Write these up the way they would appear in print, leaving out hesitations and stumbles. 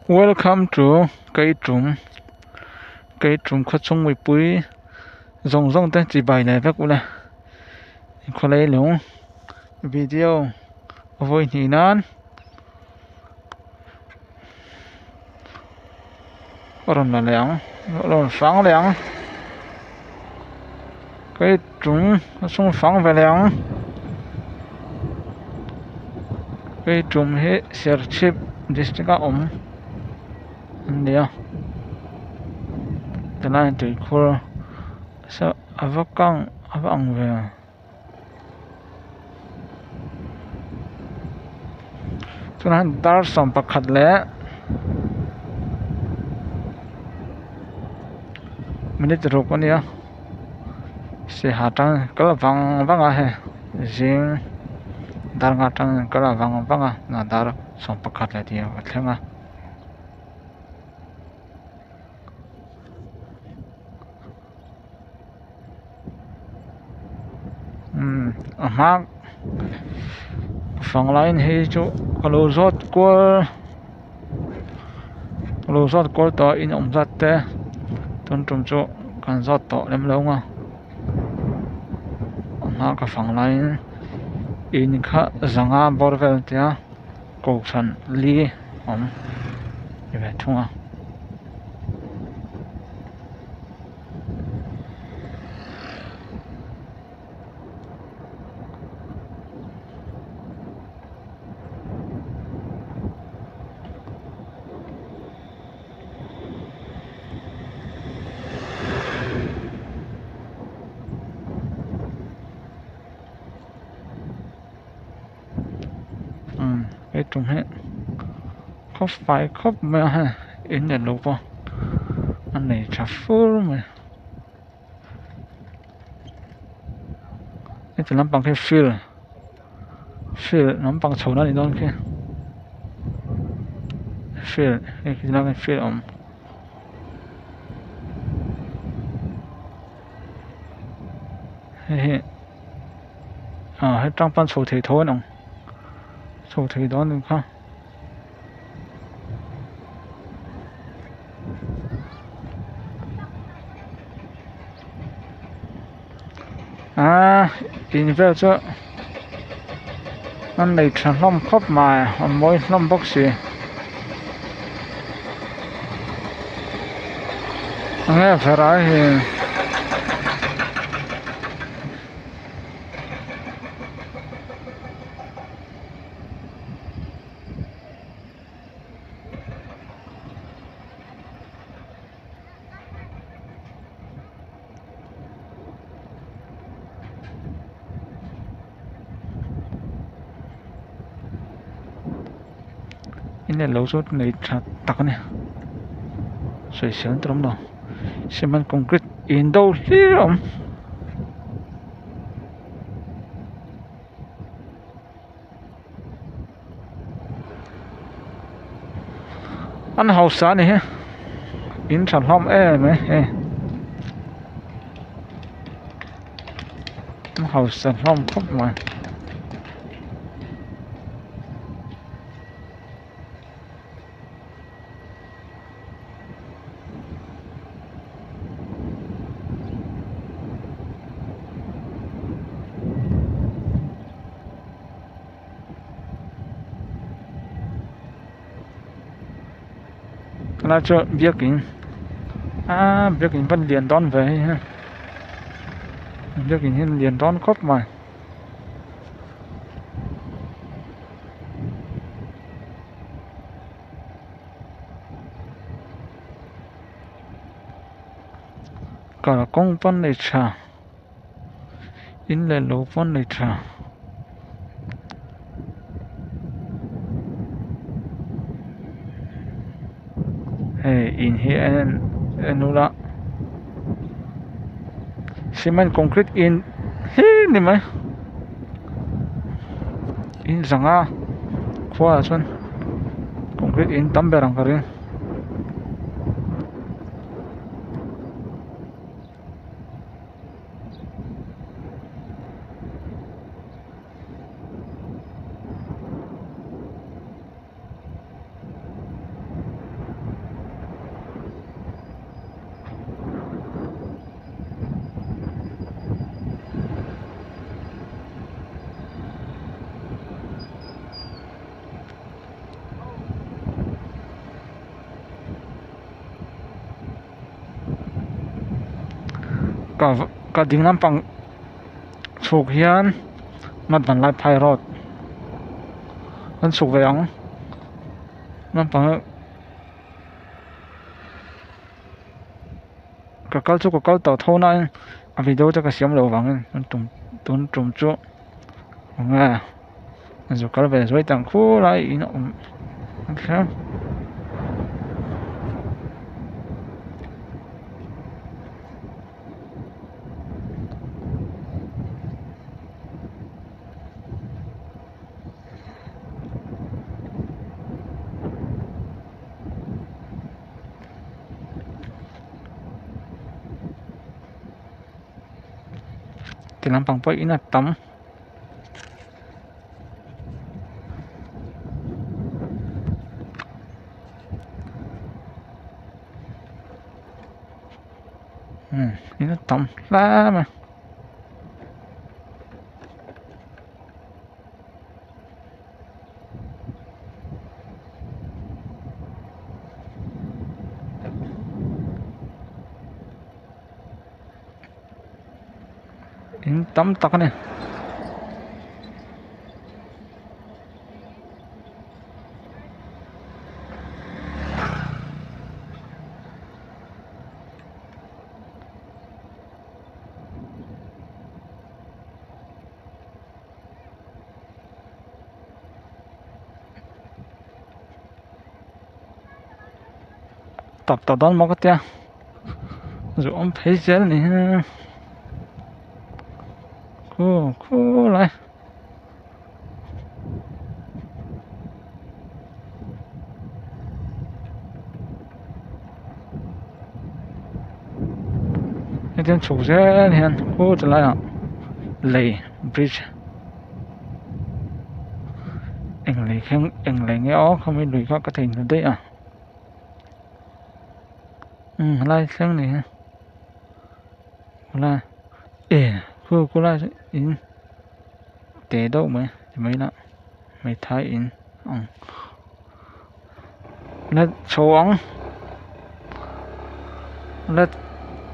Welcome to Keitum Keitum khawchhung mipui zawng zawng te chibai leh vek ula khawlai lung video vawi hnih nan a rawn la leh ang a rawn fang leh ang Keitum khawchhung fang ve leh ang Keitum hi Serchhip district a awm an ni a tilai ah tuikhur saw a va kang a va ang ve tunah hian dar 11 leh minute ruk a nia saiha tang kal vang vang a hei zing dar nga tang kal vang vang a dar 11 leh tih a thleng a. Umm a hma fang laiin hei chu ka lo zawt kual ka lo zawt kual tawh a in awm zat te tun tum chu kan zawt tawh lem lo ang a a hma ka fang laiin in kha zanga bawr vel a tia kohhran li awm ve thung a. Umm he tum hi khaw fai khawp mai a hei in leh lo pawh a nei tha fur mai heti lampang khi field field lampang chho na a nih dawn khi field hei khi lai field a awm. Hei hi ah hetang pawn chho thei tho an awm chho thei dawn a ni kha. Aaa in vel chu an nei tha hlawm khawp mai a mawi hlawm bawk si enge varai hi. In leh lo chu nei tha tak a ni sawisel an awm lo cement concrete in do hlir a awm. An hausa a ni hi in tha hlawm em mai hei an hausa hlawm khawp mai. Helai chu biakin aaa biakin va lian dawn ve hei hi biakin hi lian dawn khawp mai. Kalkawng pawn nei tha in leh lo pawn nei tha. Hei in hi a en en ula cement concrete in hlir ni mai in zanga khua ah chuan concrete in tam ber ang ka ring. Ka ka ding lampang chhuk hian North Vanlaiphai road an chhuk ve ang lampang ka kal chu ka kal tawh tho na in a video te ka siam loh vangin tun tum tun tum chu enge zu kal ve zuai tang khur a in a awm a thleng. Ti lampang pawh in a tam. In a tam hle mai. In tam tak a ni. Tawp tawh dawn maw ka tia zu awm phei zel a ni hi khu khu lai. Hetiang chhuk zel hian khu ti laiah lei bridge eng lei kha eng lei nge aw khami lui kha ka theihnghilh daih a umm helai thleng ni hi helai e khu khulai saw in te deuh mai ti mai ila hmeithai in ang la chho ang la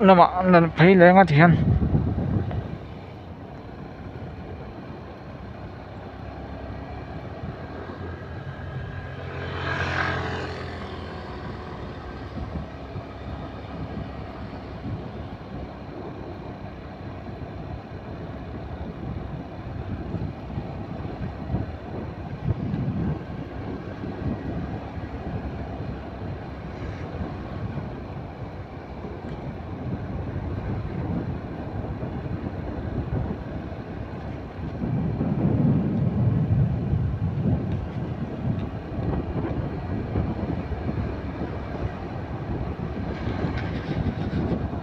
lamah an la phei leng a tihian.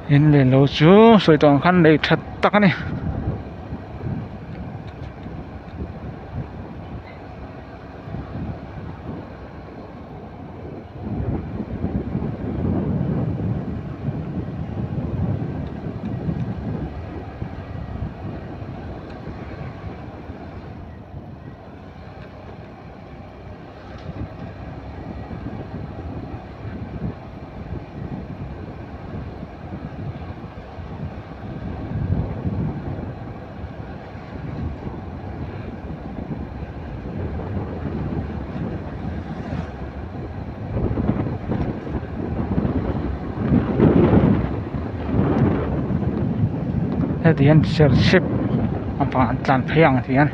In leh lo chu sawi tawh ang khan lei that tak a ni. Heti hian serchhip lampangah an tlan phei ang ti hian.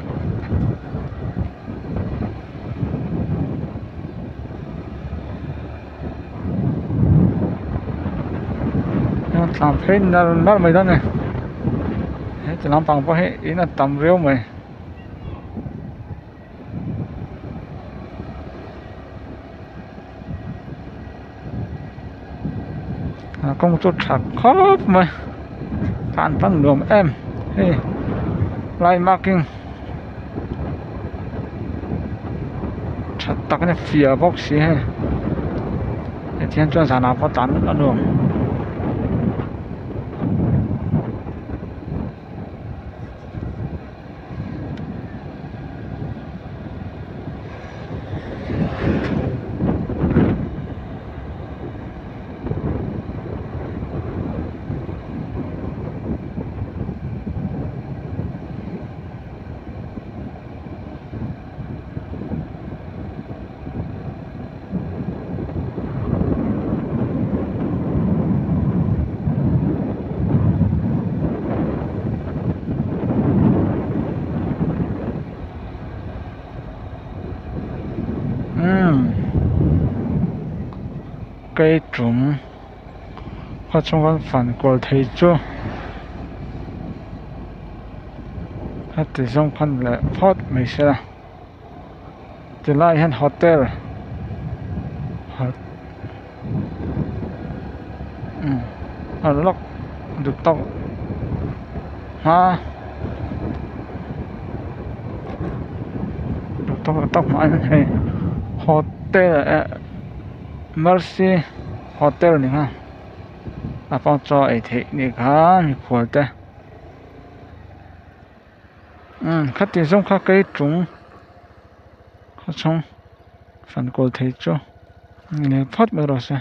Tlan phei nal nal mai dawn a ni heti lampang pawh hi in a tam riau mai. A kawng chu tha khawp mai tlan pawn nuam em hei lai marking tha tak a ni fiah bawk si hei hetiang chuan zanah pawh tlan a nuam. Keitum khaw chhung kan fan kual thei chu heti zawng khan leh phawt mai se la tilai hian hotel a lawk duh tawk hma duh tawk duh tawk hma hian hei hotel eh mercy hotel ni kha a pawng chaw ei theih ni kha mikhual te umm khati zawng kha keitum khaw chhung fan kawl thei chu ni leh phawt mai rawh se.